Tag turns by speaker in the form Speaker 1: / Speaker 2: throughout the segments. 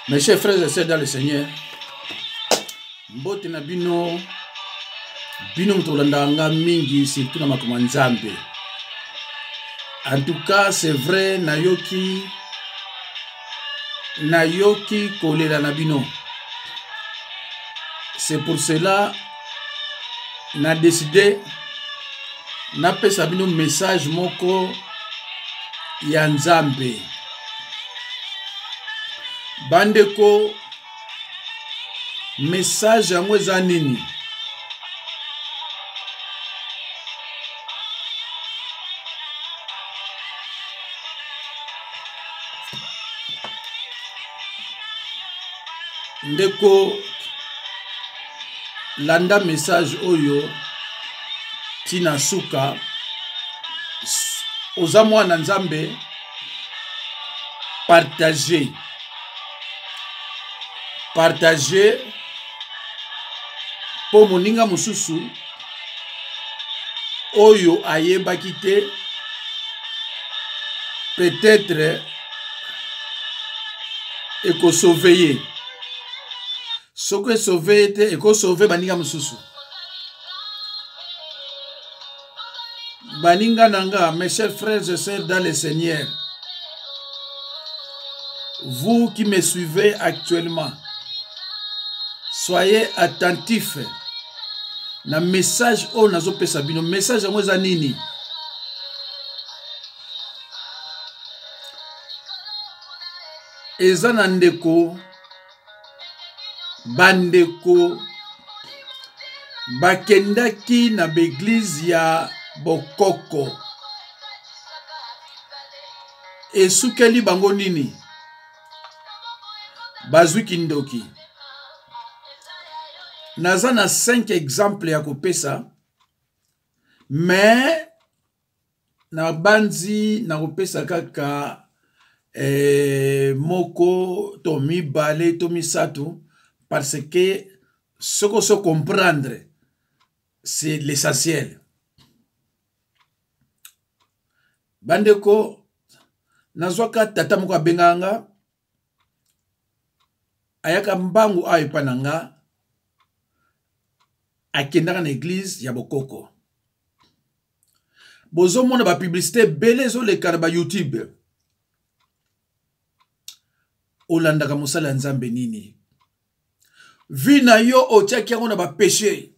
Speaker 1: Mes chers frères et sœurs dans le Seigneur, mbote na bino bino moto kolandaka nga mingi surtout na makambo ya nzambe. En tout cas, c'est vrai, nayoki nayoki kolela na bino. C'est pour cela na décidé napesa bino message moko ya nzambe. Bandeko, message yango eza nini? Ndeko, landa message oyo tina suka. Oza mwana nzambe, partage, partage mpo moninga mosusu oyo ayebaki te peut-être ekosauve ye. Soki esauve ye te, ekosauve baninga mosusu. Baninga na nga, mes chers frères et sœurs dans le Seigneur, vous qui me suivez actuellement, soyez attentifs na message oyo nazopesa bino. Message yango eza nini? Eza na ndeko, bandeko bakendaki na baeglize ya bokoko, esukeli bango nini? Bazwi kindoki. Naza na 5 exemple ya kopesa, mais nabanzi nakopesa kaka moko to mibale to misato, parce que soki oso comprendre, c'est l'essentiel. Bandeko, nazwaka tata moko abengaka nga, ayaka mbangu awa epai na nga, akendaka na eglise ya bokoko. Bozomona ba publicité ebele ezoleka na ba YouTube. Olandaka mosala ya nzambe nini? Vi na yo otiaki yango na ba péché,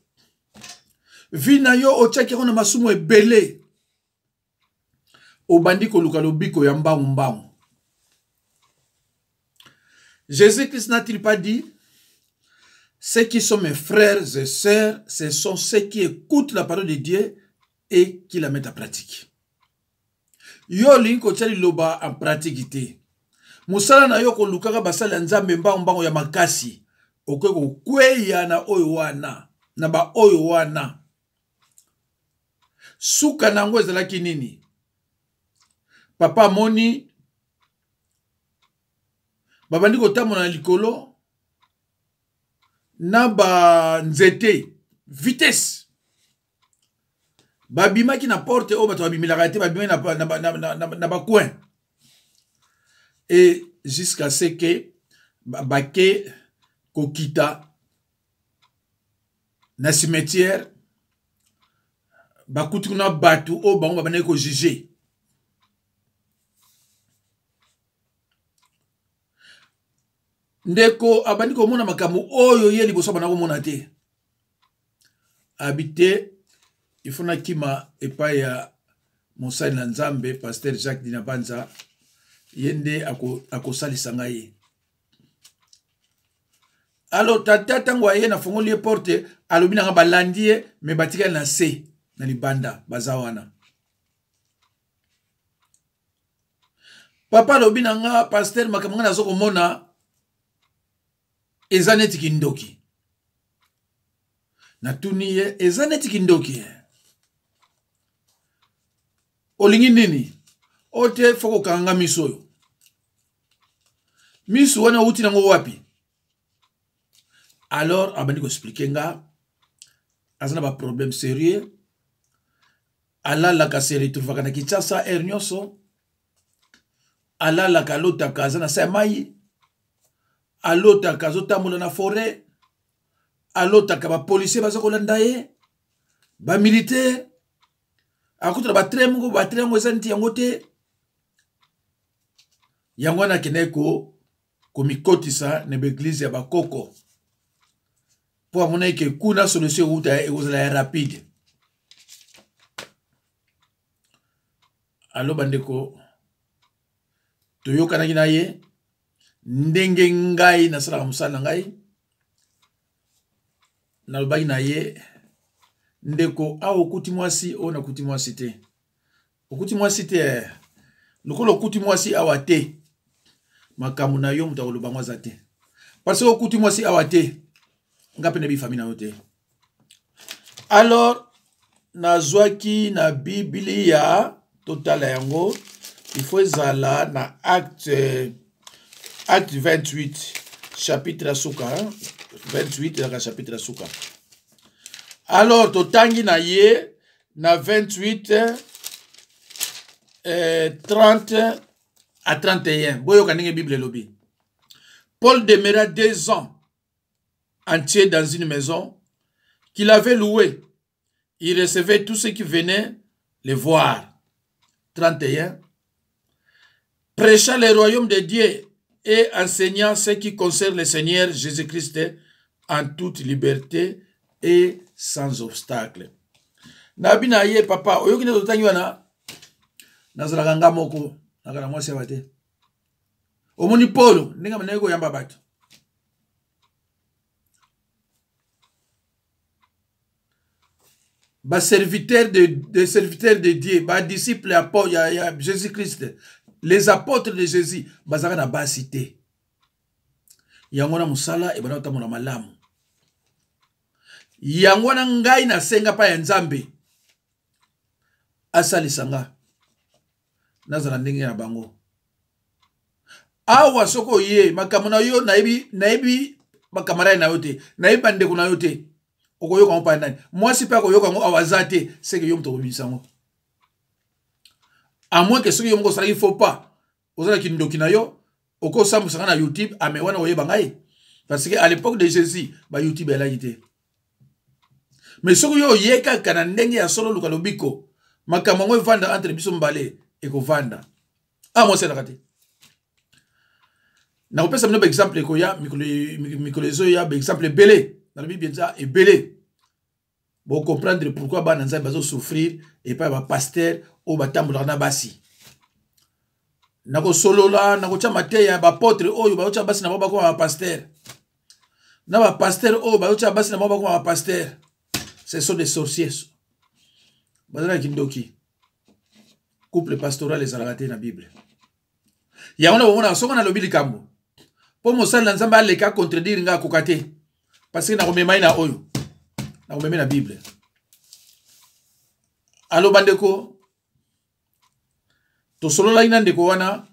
Speaker 1: vi na yo otiaki yango na masumu ebele, obandi koluka lobiko ya mbangu mbangu. Jésus-Christ n'a-t-il pas dit, ceux qui sont mes frères et sœurs, ce sont ceux qui écoutent la parole de Dieu et qui la mettent en pratique. Yo olingi kotia liloba en pratique te. Mosala na yo kolukaka basali ya nzambe mbangu mbangu ya makasi, okoki kokweya na oyo wana, na ba oyo wana. Suka na yango ezalaki nini? Papa amoni babandi kotambola na likolo na ba nzete vitesse, babimaki na porte oyo bato babimelaka te, babimaki na ba coin, et jusqu'à ce que bake kokita na cimetière, bakuti kuna bato oyo bango babandaki kojuge. Ndeko abandi komona makambo oyo ye liboso abanda komona te. Abi te, ifo nakima epai ya mosali na nzambe pasteur Jacques Dinabanza, ye nde akosalisa ngai. Alo tata, ntango aye nafongoli ye porte, alobi nanga balandi ye, me batikali na se na libanda, baza wana. Papa alobi na nga, pasteur, makambo nga nazo komona eza neti kindoki. Natuni ye, eza neti kindoki, olingi nini? O te, fo kokanga nga miso oyo. Miso wana outi nango wapi? Alors abandi koexplike nga, aza na baproblème sérieux, alalaka se retrouvaka na Kinshasa heure nyonso, alalaka alotaka aza na se ya mai. Alotaka azotambola na foret, alotaka bapolisier baza kolanda ye, bamilitaire, akutana batrain moko, batrain yango eza neti yango te. Yango wana akendaki komikotisa na baeglize ya bakoko mpo amonaki ke kuna solution ewuta ekozala ya rapide. Alo bandeko, toyokanaki na ye ndenge ngai nasalaka mosala na ngai. Nalobaki na ye, ndeko, awa okuti mwasi oyo, nakuti mwasi te. Okuti mwasi te, eh. Lokola okuti mwasi awa te, makambo na yo moto akoloba yango aza te, parce que okuti mwasi awa te, nga mpe nayebi famille na yo te. Alors nazwaki na Biblia, totala yango, il faut ezala na acte 28, chapitre ya suka, 28 ezalaka chapitre ya suka. Alors totangi na ye na 28 30 à 31. Boyoka ndenge Bible elobi. Paul demeura 2 ans entiers dans une maison qu'il avait louée. Il recevait tous ceux qui venaient le voir. 31. Prêchant le royaume de Dieu et enseignant ce qui concerne le Seigneur Jésus-Christ en toute liberté et sans obstacle. Nabi na ye, papa, oyoki nde totangi wana, nazalaka nga moko, nakala mwasi awa te. Omoni Polo ndenge abandaki koyamba bato. Ba serviteur de serviteur de Dieu, ba disciple ya, ya, ya Jésus-Christ, les apôtres de Jésus, bazalaka na basi te. Yango wana mosala ebanda kotambola malamu. Yango wana ngai nasenga pa ya Nzambe asalisa nga nazala ndenge na bango. Awa soki oye makambo na yo, nayebi bakamarade na yo te, nayebi bandeko na yo te, okoyoka yango mpa nani? Mwasi mpe akoyoka yango awa aza te, seke yo moto okobimisa yango. À moins que soki yo moko osalaki faux pas, oza na kindoki na yo, okosambwisa nga na YouTube, ame wana oyeba ngai. Parce que à l'époque de Jésus, ba YouTube elaki te. Mais soki yo oye kaka na ndenge ya solo luka lobiko, makambo yango evanda entre biso mbale, ekovanda. Ah, mwasi alaka te. Nakopesa bino baexemple ekoya mikolo ezoya, baexemple ebele, nalobi mpenza ebele. Bocomprendre pourquoi bana Nzambe bazosouffrir epai ya bapaster oyo batambolaka na basi. Nakosolola, nakotya mateya ya bapotre oyo bazotya basi na bango bakoma bapaster, na bapaster oyo bazotya basi na bango bakoma bapaster. Ce sont des sorciers, baza na kindoki. Couple pastoral ezalaka te na Bible. Yango na bomonaka soki nalobi likambo mpo mosali na Nzambe aleka contredire nga, akoka te, parce que nakomema ye na oyo nakomema na Bible. Aloba ndeko, tosololaki na ndeko wana,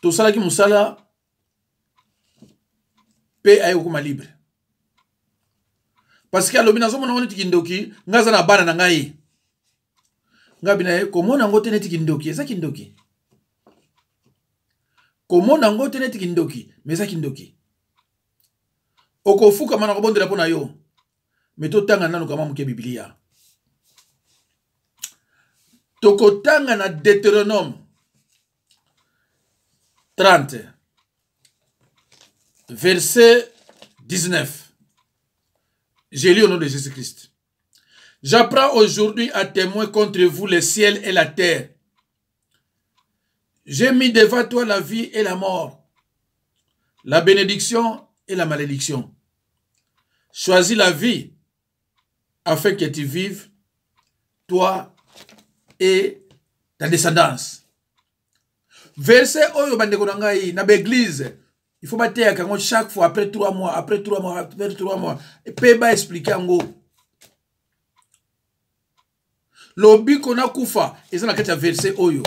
Speaker 1: tosalaki mosala mpe aye kokoma libre, parce que alobi nazomona ngo neti kindoki, nga aza na bana na ngai. Nga bina ye komona yango te neti kindoki, eza kindoki. Komona yango te neti kindoki, mais eza kindoki. Okofukama na kobondela mpo na yo, me totanga nanu kama moke Biblia. Tokotanga na Deutéronome 30 verset 19. J'ai lu au nom de Jésus-Christ. J'apprends aujourd'hui à témoin contre vous le ciel et la terre. J'ai mis devant toi la vie et la mort, la bénédiction et la malédiction. Choisis la vie afin que tu vives, toi et ta descendance. Verset oyo bandeko na ngai na baeglise, il faut bateyaka yango chaque fois après 3 mois, après 3 mois, après 3 mois, mpe baexplike yango. Lobiko na kufa eza na kati ya verset oyo.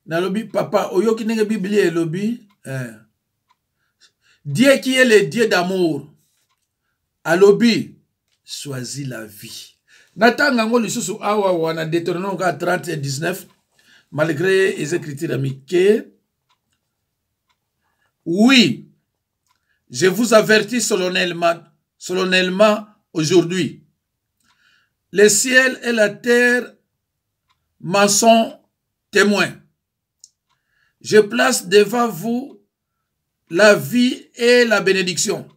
Speaker 1: Nalobi papa, oyoki ndenge Biblia elobi, eh. Dieu qui est le Dieu d'amour alobi choisis la vie. Natanga yango lisusu awa wana Deutéronome kaka 30 et 19. Malgré les écritures amicales, oui, je vous avertis solennellement, solennellement aujourd'hui. Le ciel et la terre m'en sont témoins. Je place devant vous la vie et la bénédiction,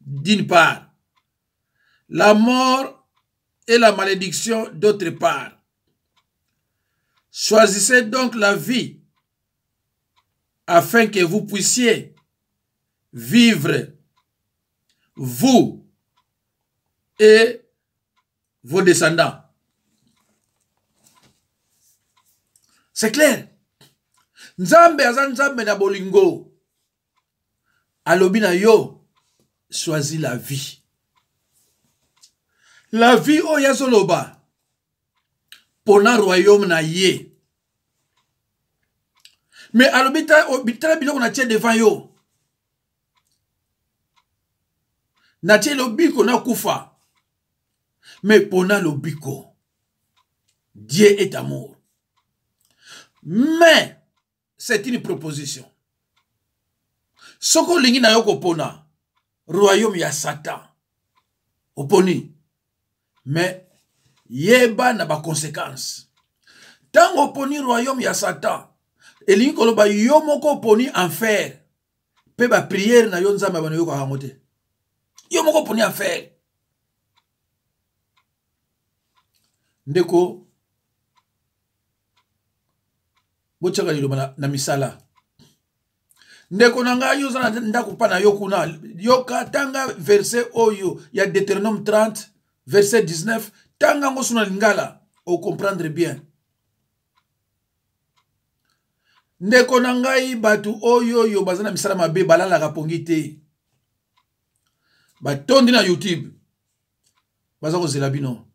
Speaker 1: d'une part, la mort et la malédiction d'autre part. Choisissez donc la vie afin que vous puissiez vivre, vous et vos descendants. C'est clair. Nzambe aza nzambe na bolingo. Alobi na yo, choisis la vie. La vie oyo azoloba pona royaume na ye. Mais alobi tala biloko na tie devant yo. Natie lobiko na kufa. Mais pona lobiko. Dieu est amour. Mais c'est une proposition. Soko olingi na yo kopona royaume ya Satan, oponi. Mais yeba na ba conséquences. Tango oponi royaume ya Satan, elingi koloba yo moko oponi enfer. Pe ba prière na yo Nzambe abana yoka yango te. Yo moko oponi enfer. Ndeko, botiaka liloba na misala. Ndeko na ngai, yo oza na ndako mpa na yo kuna, yoka, tanga verset oyo ya Deutéronome 30 verset 19, tanga yango so na lingala, okomprendre bien. Ndeko na ngai, bato oyo oyo baza na misala mabe balalaka pongi te, batondi na YouTube, baza kozela bino.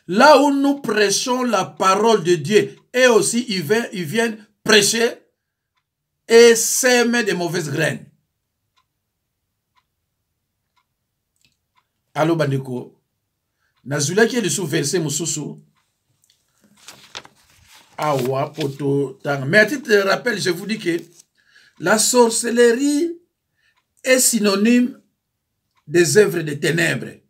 Speaker 1: Là où nous prêchons la parole de Dieu, et aussi ils viennent prêcher et sèment des mauvaises graines. Allo bandeko, nazulaki lisusu verset mosusu awa poto tanga. Mais à titre de rappel, je vous dis que la sorcellerie est synonyme des œuvres des ténèbres.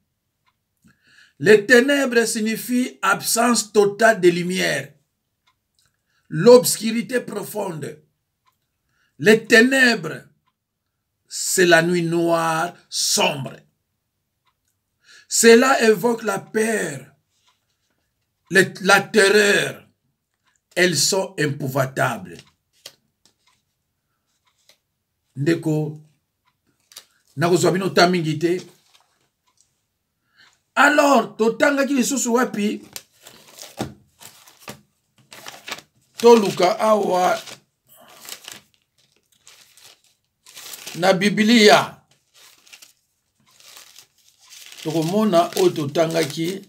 Speaker 1: Les ténèbres signifient absence totale de lumière, l'obscurité profonde. Les ténèbres, c'est la nuit noire, sombre. Cela évoque la peur, la terreur. Elles sont épouvantables. Ndeko, nakozwa bino ta mingi te. Alors, totangaki lisusu wapi? Toluka awa na Biblia. Tokomona oyo totangaki.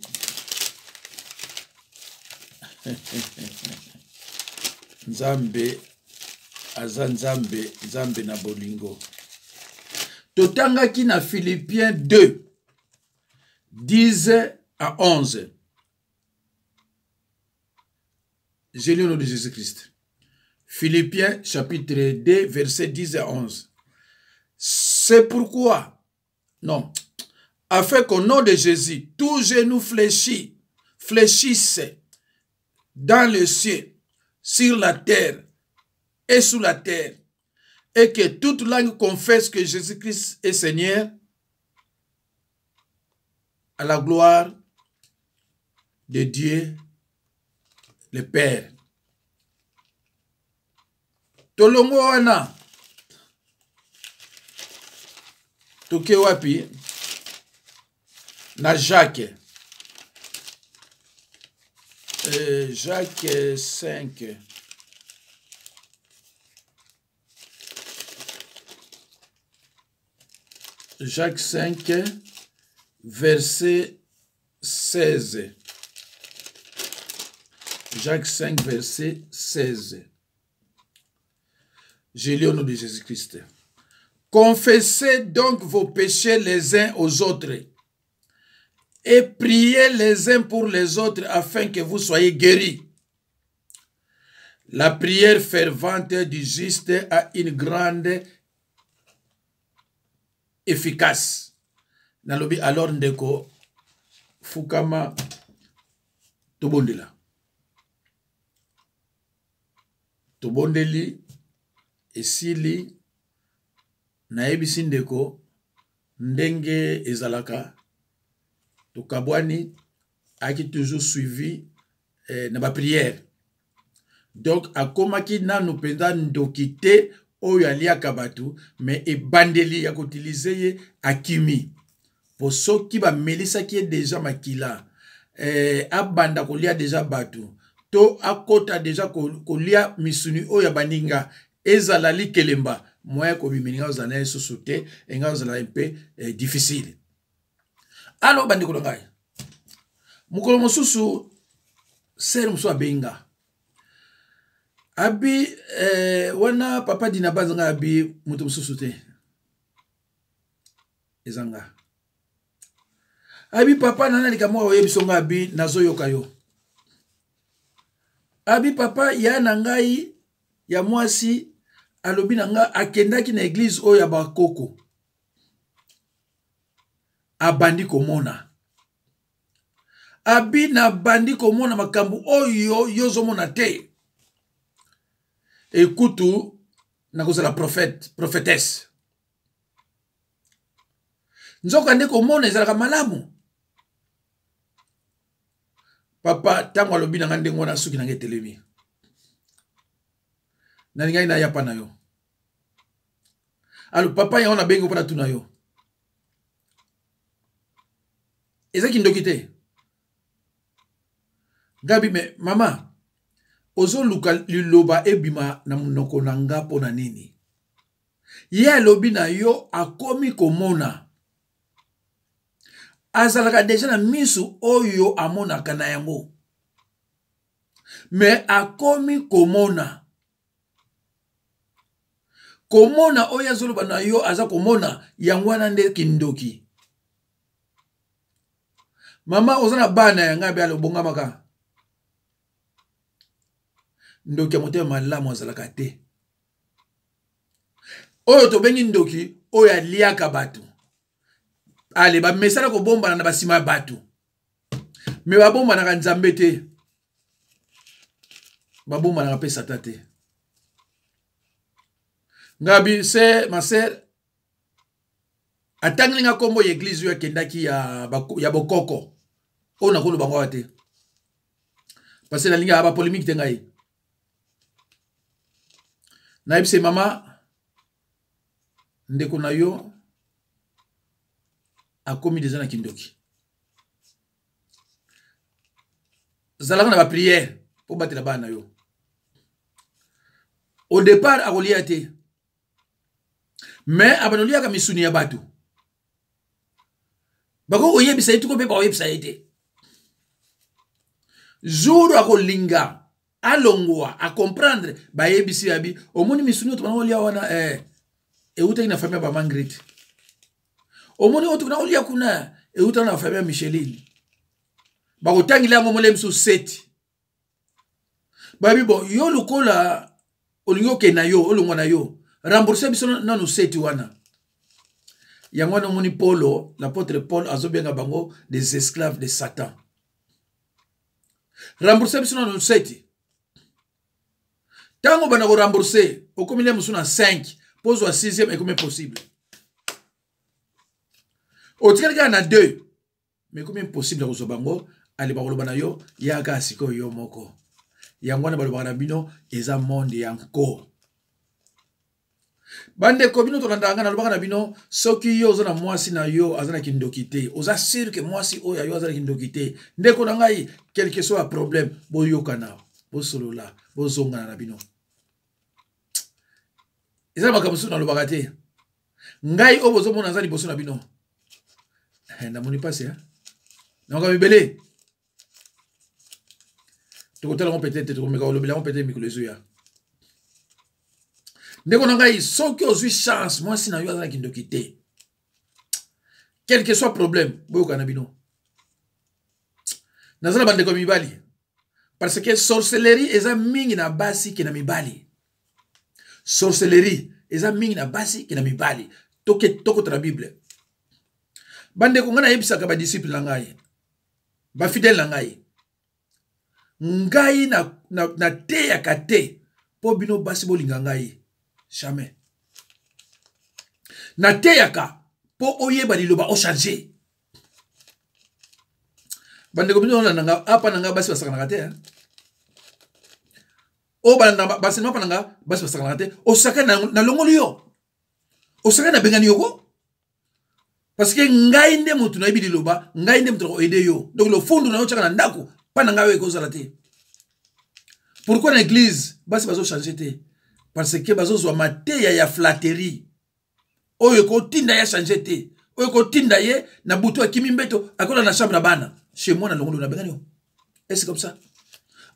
Speaker 1: Nzambe aza Nzambe, Nzambe na bolingo. Totangaki na Philippiens 2, 10 à 11. J'ai lu au nom de Jésus-Christ. Philippiens chapitre 2, versets 10 à 11. C'est pourquoi, non, afin qu'au nom de Jésus, tout genou fléchisse dans le ciel, sur la terre et sous la terre, et que toute langue confesse que Jésus-Christ est Seigneur, à la gloire de Dieu le Père. Tolongo wana toke wapi? Na Jacques. Jacques 5. Jacques 5, verset 16. Jacques 5, verset 16. J'ai lu au nom de Jésus-Christ. Confessez donc vos péchés les uns aux autres et priez les uns pour les autres afin que vous soyez guéris. La prière fervente du juste a une grande efficace. Nalobi alors ndeko fukama tobondela. Tobondeli esili nayebisi ndeko ndenge ezalaka tokabwani ayaki toujours suivi eh, na baprière donc akomaki nanu mpenza ndoki te oyo aliaka bato me ebandeli ya koutilize ye akimi mpo soki bamelisaki ye deja makila eh, abanda kolia deja bato to akota deja kolia misuni oyo ya baninga ezala likelemba moyen kobima elinga kozala na ye susu te elinga kozala mpe eh, difficile alo bandeko na ngai mokolo mosusu sere mosusu abengi nga abi eh, wana papa dina banza ngai abi moto mosusu te eza nga abi papa nana likambo oyo oyebiso nga abi nazoyoka yo abi papa ya na ngai ya mwasi alobi na nga akendaki na eglize oyo ya bakoko abandi komona abi nabandi komona makambo oyo yo ozomona te ekutu nakozala prophète prophetesse nzoka nde komona ezalaka malamu papa ntango alobi na ngai ndenge wana suki na ngai etelemi nalingaki naya pa na yo alo papa yango nabengi mpo natuna yo eza kindoki te gabi me mama ozoluka liloba ebima na monoko na nga mpo na nini ye alobi na yo akomi komona azalaka deja na misu oyo amonaka na yango me akomi komona komona oyo azoloba na yo aza komona yango wana nde kindoki mama oza na bana ya ngai be obongamaka ndoki ya motema malamu azalaka te oyo tobengi ndoki oyo aliaka bato ale bamesana kobombana na basima ya bato me babombanaka nzambe te babombanaka mpe sata te ngabi se ma sœur atangeli nga nkombo ya eglize oyo akendaki ya, ya bokoko oyo nakoloba ngo awa te parce nalingaka bapolemike te ngai nayebise mama ndeko na yo akomi deja na kindoki zalaka na bapriere mpo batela bana na yo au départ akolia te mais abanda oliaka misuni ya bato bakoki koyebisa ye tuko mpe bakoyebisa ye te jour akolinga alongwa acomprendre bayebisi yabi omoni misuni oyo tobanda kolia wana eh, eutaki na famille ya bamangrit omoni oyo tobanda kolia kuna eutaki na famille ya micheline bakotangela yango mole mosusu seti babi bon yo lokola olingi okende na yo olongwa na yo rembourse biso nanu seti wana yango wana omoni polo l'apôtre paul azobenga bango des esclaves de satan rembourse biso nanu seti ntango obanda korembourse okomi nde mosusu na 5 mpo ozwa 6e ekomi impossible otikali kaka na 2 mais ekomi impossible ya kozwa bango ale bakoloba na yo yaka sikoyo yo moko yango wana balobaka na bino eza monde ya nko bandeko bino tolandaka ngai nalobaka na bino soki yo oza na mwasi na yo aza na kindoki te oza sur ke mwasi oyo ya yo aza na kindoki te ndeko na ngai quelque soit ya problème boyokana bosolola bozongana na bino eza na makambo mosusu nalobaka te ngai oyo bozomona aza liboso na bino eh, namoni mpasi eh? na makambo ebele tokotala yango peut-être tokomeka kolobela yango peut-être mikolo ezoya ndeko na ngai soki ozwi chance mwasi na yo aza na kindoki te quel que soit problème boyokana na bino naza na bandeko ya mibali Parce que sorcellerie eza mingi na basi ke na mibali. Sorcellerie eza mingi na basi ke na mibali. Toke tokota na Bible. Bandeko ngai nayebisaka ba disciple na ngai, ba fidèle na ngai, ngai nateyaka na, na te mpo bino basi bolinga ngai jamais. Nateyaka mpo oyeba liloba ochange. Bandeko bino olanda nga apa na nga basi basakanaka te oyo balanda basenema apa na nga basi basakanaka te. Osakani nalongoli yo, osakani nabengani yo ko, parce que ngai nde motu nayebi liloba, ngai nde motu nakoaide yo. Donc lofundu na yo tiaka na ndako mpa na ngai oyo ekozala te. Pourquoi na église basi bazochange te? Parce que bazozwa mateya ya flatterie oyo ekotinda ye achange te, oyo ekotinda ye na butu akimi mbeto akola na chambre ya bana. Chez moi na longolo nabengani yo, et c'est comme ça.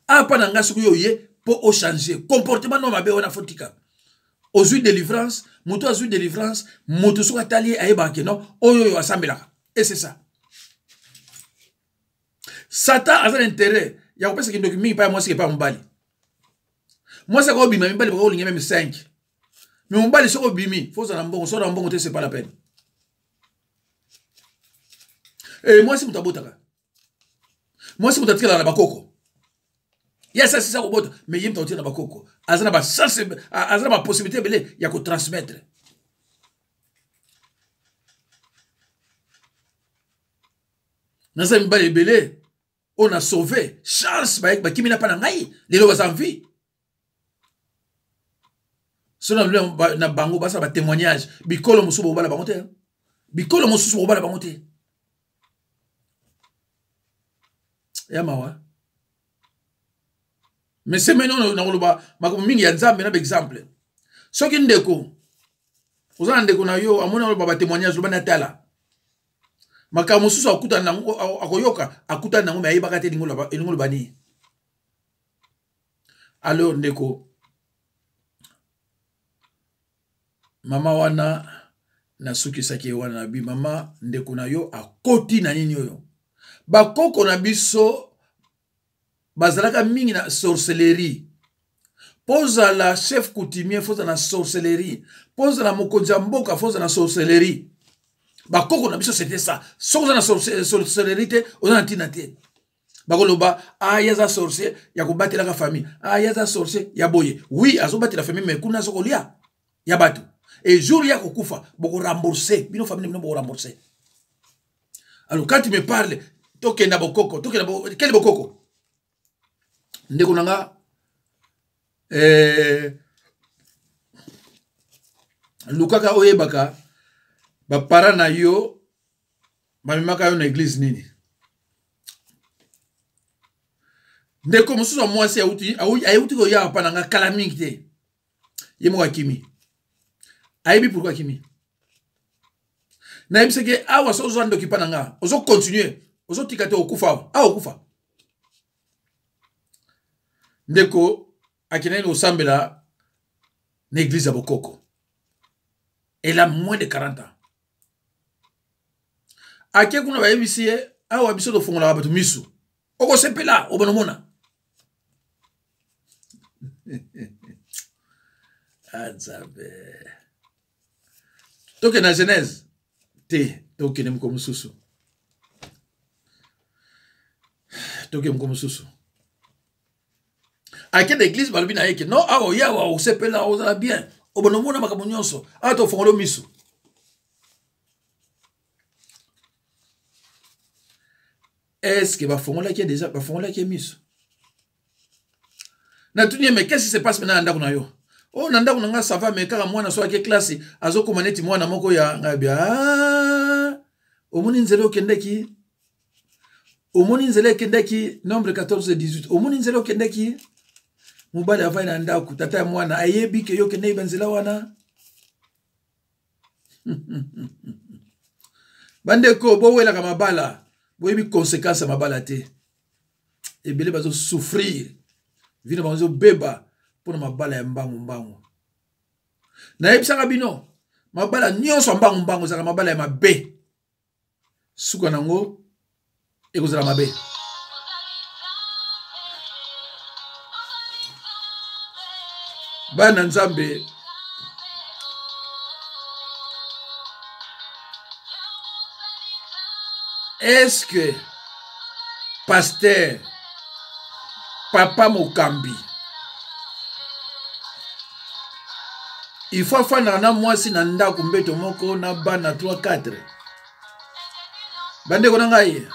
Speaker 1: Apa na ngai soki yo ye mpo ochange comportement no mabe wana, fotika ozwi délivrance. Moto azwi délivrance, moto soki atali ye ayebaka ke non, oyo oyo asambelaka. Et c'est ça. Satan aza na intérêt ya kopesa kindoki mingi epai ya mwasi ke epai ya mobali. Mwasi akobima, mibali bakolinga meme 5, mais mobali soki obimi fo ozala na mbongo. Soki na mbongo te, c'est pas la peine. E mwasi moto abotaka, mwasi moto atikalaka na bakoko. Ye asi asisa kobota, mais ye moto akotika na bakoko, aza na bachance, aza na bapossibilité ebele ya kotransmettre. Naza mibali ebele oyo na sauve chance, bakimi na mpa na ngai, lelo baza en vie. So na bango basala batémoignage, bikolo mosusu bokobala bango te, bikolo mosusu bokobala bango te. Ya mawa. Mais semaine oyo nakoloba makambo mingi ya Nzambe na baexemple. Soki ndeko oza na ndeko na yo amoni aloba batémoignage, loba natala makambo mosusu akutana nango, akoyoka akutana nango, me ayebaka te elingi oloba nini. Alors ndeko mama wana nasukisaki ye wana na bi mama, ndeko na yo akoti na nini oyo bakoko na biso bazalaka mingi na sorcellerie. Mpo ozala chef coutumier, fo ozala na sorcellerie. Mpo ozala mokonzi ya mboka, fo ozala na sorcellerie. Bakoko na biso, c'était ça. Soki oza na sorcellerie te, oza na ntina te. Bakoloba ah, ye aza sorcier ya kobatelaka famille, ah, ye aza sorcier ya boye. Oui, azobatela famille, mais kuna azokolia ya bato. Et jour ya kokufa, bokorembourse bino famille, bino bokorembourse. Alors quand tu me parles tokenda bokoko, tokenda bo, quel bokoko? Ndeko na nga, eh, lukaka oyebaka bapara na yo bamemaka yo na eglise nini. Ndeko mosusu ya mwasi auti koya apa na nga kala mingi te, ye moko akimi, ayebi pourkui akimi. Nayebisaki ye awa, so ozwa ndoki mpa na nga, ozokontinue, ozotika te, okufa awa, awa okufa. Ndeko akendaki kosambela na eglise ya bokoko. Elle a moins de 40 ans. Ake kuna, bayebisi ye awa biso tofungolaka bato misu, okosepela, obana omona. Nzambe, tokende na Genèse te, tokende moko mosusu, tokende moko mosusu. Akende eglise, balobi na ye ke non, awa oye awa osepela, ozala bien, obona omona makambo nyonso awa, tofongola miso. Est-ce bafongolaki ye déjà? Bafongolaki ye miso. Natuni ye: mais qu'est-ce qui se passe maintenant na ndako na yo? Oh, na ndako na nga ça va, mais kaka mwana so ake classe, azokoma neti mwana moko ya ngai bia. Ah, omoni nzela okendeki, omoni nzela ekendeki, nombre 14 18, omoni nzela okendeki. Mobali avai na ndako, tata ya mwana ayebi ke yo okendeki banzela wana. Bandeko, bowelaka mabala, boyebi conséquence ya mabala te. Ebele bazosouffrir, vino bango ezobeba mpona mabala ya mbangu mbangu. Nayebisaka bino, mabala nyonso ya mbangu mbangu ezalaka mabala ya mabe, suka nango ekozala mabe. Bana Nzambe, est-ce que pasteur papa Mokambi il faut afandaka na mwasi na ndako mbeto moko na bana 3 4? Bandeko na ngai,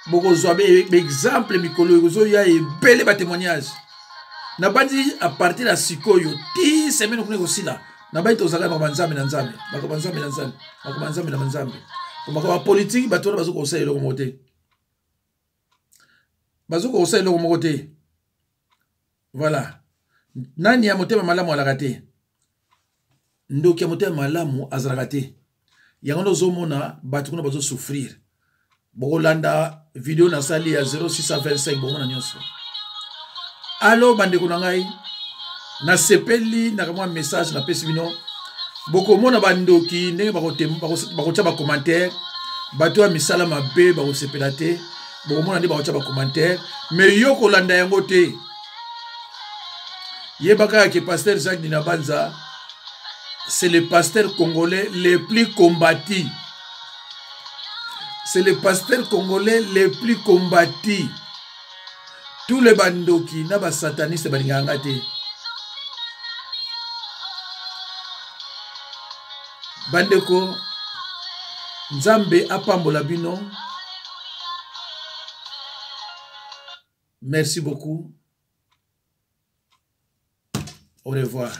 Speaker 1: bokozwa baexemple mikolo ekozoya ebele, batémoignage. Nabandi à partir ya sikoyo ti semaine kuna ekosila, nabandi tozalaka makambo ya Nzambe na Nzambe, makambo ya Nzambe na Nzambe, makambo ya Nzambe na Nzambe, makambo ya politiki. Bato wana bazoki kosala eloko moko te, bazoki kosala eloko moko te. Voilà, nani ya motema malamu alaka te, ndoki ya motema malamu azalaka te. Yango nde ozomona bato kuna bazosouffrir. Bokolanda video nasali ya 0625, bomona nyonso. Alo bandeko na ngai, nasepeli na kamwa message napesi bino. Bokomona bandoki ndenge bakotya bacommentaire, bato ya misala mabe bakosepela te. Bokomona nde bakotya bacommentaire, mais yo kolanda yango te. Yeba kaka ke pasteur Jacques Dinabanza, c'est le pasteur congolais le plus combattu, c'est le pasteur congolais le plus combattu. Tous les bandoki na basataniste balingaka nga te. Bandeko, Nzambe apambola bino. Merci beaucoup, au revoir.